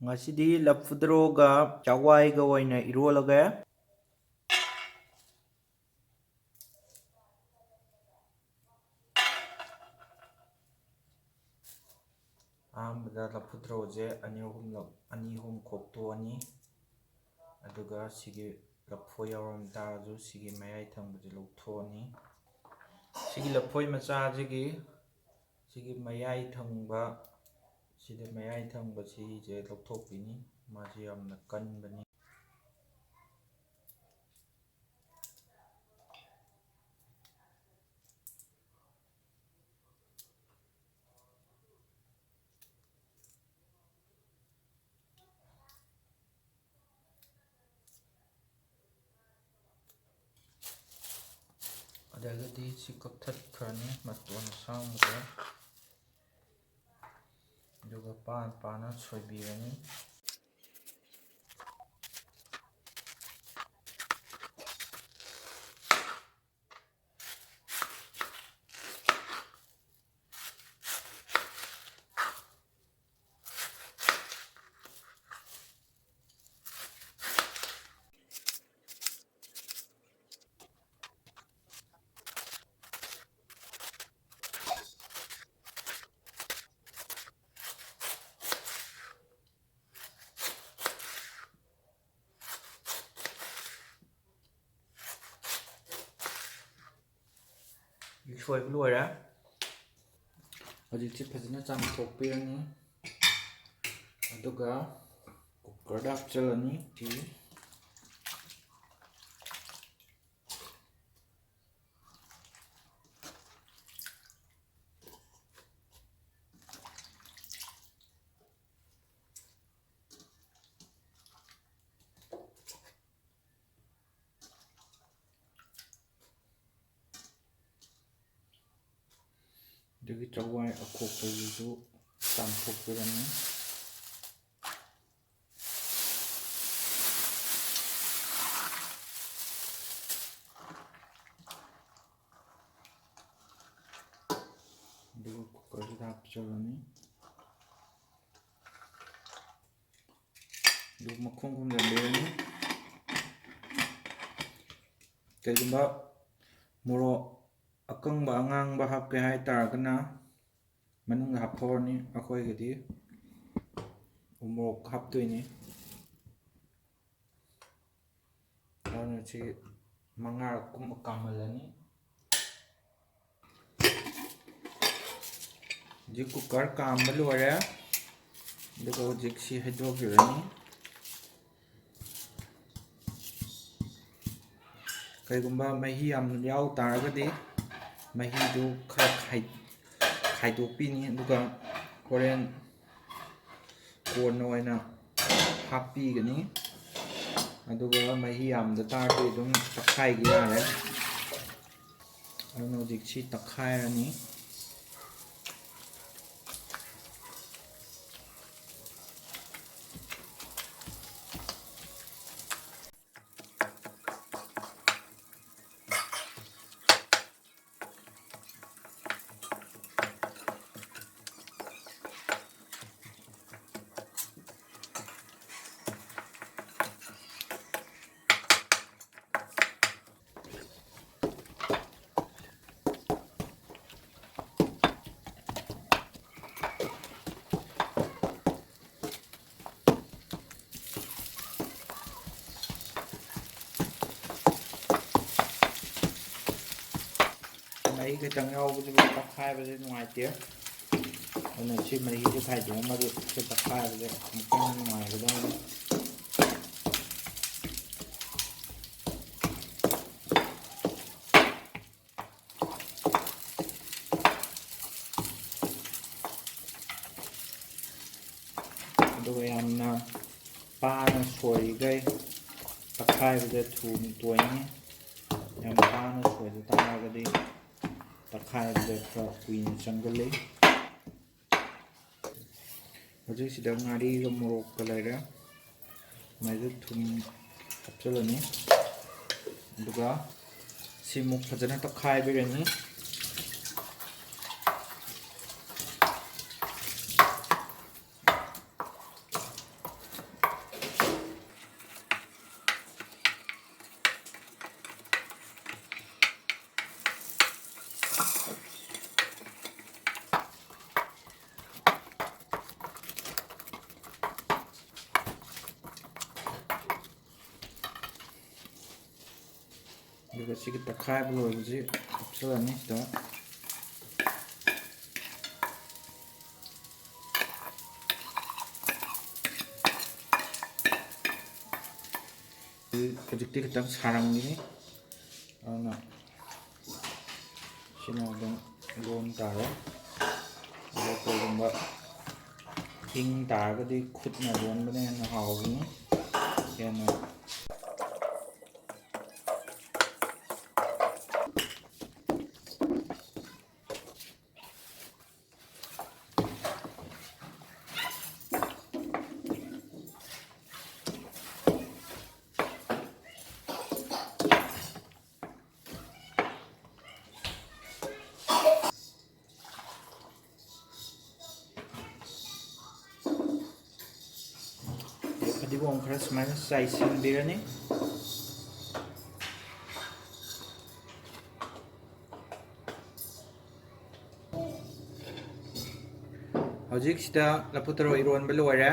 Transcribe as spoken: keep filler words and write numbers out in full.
ꯉꯁꯤꯗꯤ ꯂꯐꯨꯊꯔꯣꯒ ꯆꯋꯥꯏꯒ ꯑꯣꯏꯅ ꯏꯔꯣꯜꯂꯒꯦ꯫ ꯑꯍꯥꯟꯕꯗ ꯂꯐꯨꯊꯔꯣꯁꯦ ꯑꯅꯤ ꯑꯍꯨꯝꯂꯛ, ꯑꯅꯤ ꯑꯍꯨꯝ ꯈꯣꯛꯇꯣꯛꯑꯅꯤ꯫ ꯑꯗꯨꯒ ꯁꯤꯒꯤ ꯂꯐꯣꯏ ꯌꯥꯎꯔꯝ ꯇꯥꯔꯁꯨ ꯁꯤꯒꯤ ꯃꯌꯥꯏ ꯊꯪꯕꯁꯦ ꯂꯧꯊꯣꯛꯑꯅꯤ꯫ ꯁꯤꯒꯤ ꯂꯐꯣꯏ ꯃꯆꯥꯁꯤꯒꯤ, ꯁꯤꯒꯤ ꯃꯌꯥꯏ ꯊꯪꯕ, ꯁꯤꯗ ꯃꯌꯥꯏ ꯊꯪꯕ ꯁꯤꯁꯦ ꯂꯧꯊꯣꯛꯄꯤꯅꯤ, ꯃꯥꯁꯦ ꯌꯥꯝꯅ ꯀꯟꯕꯅꯤ꯫ ꯑꯗꯒꯤꯗꯤ ꯁꯤ ꯀꯛꯊꯠꯈ꯭ꯔꯅꯤ ꯃꯇꯣꯟ ꯑꯁꯥꯡꯕꯗ, ꯑꯗꯨꯒ ꯄꯥꯅ ꯄꯥꯅ ꯁꯣꯏꯕꯤꯔꯅꯤ꯫ ꯁꯣꯏꯕ ꯂꯣꯏꯔꯦ꯫ ꯍꯧꯖꯤꯛꯁꯤ ꯐꯖꯅ ꯆꯥꯝꯊꯣꯛꯄꯤꯔꯅꯤ, ꯑꯗꯨꯒ ꯀꯨꯀꯔꯗ ꯍꯥꯞꯆꯤꯜꯂꯅꯤ꯫ ꯑꯗꯒꯤ ꯆꯋꯥꯏ ꯑꯈꯣꯛꯄꯁꯤꯁꯨ ꯆꯥꯝꯊꯣꯛꯄꯤꯔꯅꯤ꯫ ꯑꯗꯨꯒ ꯀꯨꯀꯔꯁꯤꯗ ꯍꯥꯞꯆꯤꯜꯂꯅꯤ꯫ ꯑꯗꯨ ꯃꯈꯨꯝ ꯈꯨꯝꯖꯤꯟꯕꯤꯔꯅꯤ꯫ ꯀꯩꯒꯨꯝꯕ ꯃꯣꯔꯣꯛ ꯑꯀꯪꯕ ꯑꯉꯥꯡꯕ ꯍꯥꯞꯀꯦ ꯍꯥꯏꯇꯥꯔꯒꯅ ꯃꯅꯨꯡꯗ ꯍꯥꯞꯊꯣꯛꯑꯅꯤ꯫ ꯑꯩꯈꯣꯏꯒꯤꯗꯤ ꯎꯃꯣꯔꯣꯛ ꯍꯥꯞꯇꯣꯏꯅꯤ꯫ ꯑꯗꯨꯅ ꯁꯤ ꯃꯉꯥꯔꯛ ꯀꯨꯝꯕ ꯀꯥꯝꯍꯜꯂꯅꯤ꯫ ꯍꯧꯖꯤꯛ ꯀꯨꯀꯔ ꯀꯥꯝꯕ ꯂꯣꯏꯔꯦ꯫ ꯑꯗꯨꯒ ꯍꯧꯖꯤꯛ ꯁꯤ ꯍꯩꯗꯣꯛꯈꯤꯔꯅꯤ꯫ ꯀꯩꯒꯨꯝꯕ ꯃꯍꯤ ꯌꯥꯝ ꯌꯥꯎ ꯇꯥꯔꯒꯗꯤ ꯃꯍꯤꯗꯨ ꯈꯔ ꯈꯥꯏ-, ꯈꯥꯏꯗꯣꯛꯄꯤꯅꯤ, ꯑꯗꯨꯒ ꯍꯣꯔꯦꯟ ꯀꯣꯟꯅ ꯑꯣꯏꯅ ꯍꯥꯞꯄꯤꯒꯅꯤ꯫ ꯑꯗꯨꯒ ꯃꯍꯤ ꯌꯥꯝꯗ ꯇꯥꯔꯗꯤ ꯑꯗꯨꯝ ꯇꯛꯈꯥꯏꯒꯤ ꯌꯥꯔꯦ꯫ ꯑꯗꯨꯅ ꯍꯧꯖꯤꯛꯁꯤ ꯇꯛꯈꯥꯏꯔꯅꯤ꯫ ꯃꯍꯤ ꯈꯤꯇꯪ ꯌꯥꯎꯕꯁꯤꯕꯨ ꯇꯛꯈꯥꯏꯕꯁꯦ ꯅꯨꯡꯉꯥꯏꯇꯦ꯫ ꯑꯗꯨꯅ ꯁꯤ ꯃꯍꯤꯁꯦ ꯈꯥꯏꯗꯣꯛꯑꯝꯃꯗꯤ ꯁꯤ ꯇꯛꯈꯥꯏꯕꯁꯦ ꯑꯃꯨꯛꯀ ꯍꯦꯟꯅ ꯅꯨꯡꯉꯥꯏꯒꯗꯕꯅꯤ꯫ ꯑꯗꯨꯒ ꯌꯥꯝꯅ ꯄꯥꯅ ꯁꯣꯏꯔꯤꯈꯩ ꯇꯛꯈꯥꯏꯕꯗ ꯊꯨꯅ ꯇꯣꯏꯅꯤ꯫ ꯌꯥꯝ ꯄꯥꯅ ꯁꯣꯏꯕ ꯇꯥꯔꯒꯗꯤ ꯇꯛꯈꯥꯏꯕꯗ ꯈꯔ ꯀꯨꯏꯅ ꯆꯪꯒꯜꯂꯤ꯫ ꯍꯧꯖꯤꯛꯁꯤꯗ ꯉꯥꯔꯤꯒ ꯃꯣꯔꯣꯛꯀ ꯂꯩꯔꯦ꯫ ꯃꯩꯗ ꯊꯨꯝ ꯍꯥꯞꯆꯤꯜꯂꯅꯤ꯫ ꯑꯗꯨꯒ ꯁꯤꯃꯨꯛ ꯐꯖꯅ ꯇꯛꯈꯥꯏꯕꯤꯔꯅꯤ꯫ ꯑꯗꯨꯒ ꯁꯤꯒꯤ ꯇꯛꯈꯥꯏꯕ ꯂꯣꯏꯕꯁꯤ ꯍꯥꯞꯆꯤꯜꯂꯅꯤ ꯁꯤꯗ꯫ ꯍꯧꯖꯤꯛꯇꯤ ꯈꯤꯇꯪ ꯁꯥꯔꯝꯒꯤꯅꯤ, ꯑꯗꯨꯅ ꯁꯤꯅ ꯑꯗꯨꯝ ꯂꯣꯟ ꯇꯥꯔꯦ꯫ ꯑꯗꯣ ꯀꯩꯒꯨꯝꯕ ꯏꯪ ꯇꯥꯔꯒꯗꯤ ꯈꯨꯠꯅ ꯂꯣꯟꯕꯅ ꯍꯦꯟꯅ ꯍꯥꯎꯕꯅꯤ꯫ ꯍꯦꯟꯅ ꯐꯗꯤꯒꯣꯝ ꯈꯔ ꯁꯨꯃꯥꯏꯅ ꯆꯥꯏꯁꯤꯟꯕꯤꯔꯅꯤ꯫ ꯍꯧꯖꯤꯛꯁꯤꯗ ꯂꯐꯨ ꯊꯔꯣ ꯏꯔꯣꯟꯕ ꯂꯣꯏꯔꯦ꯫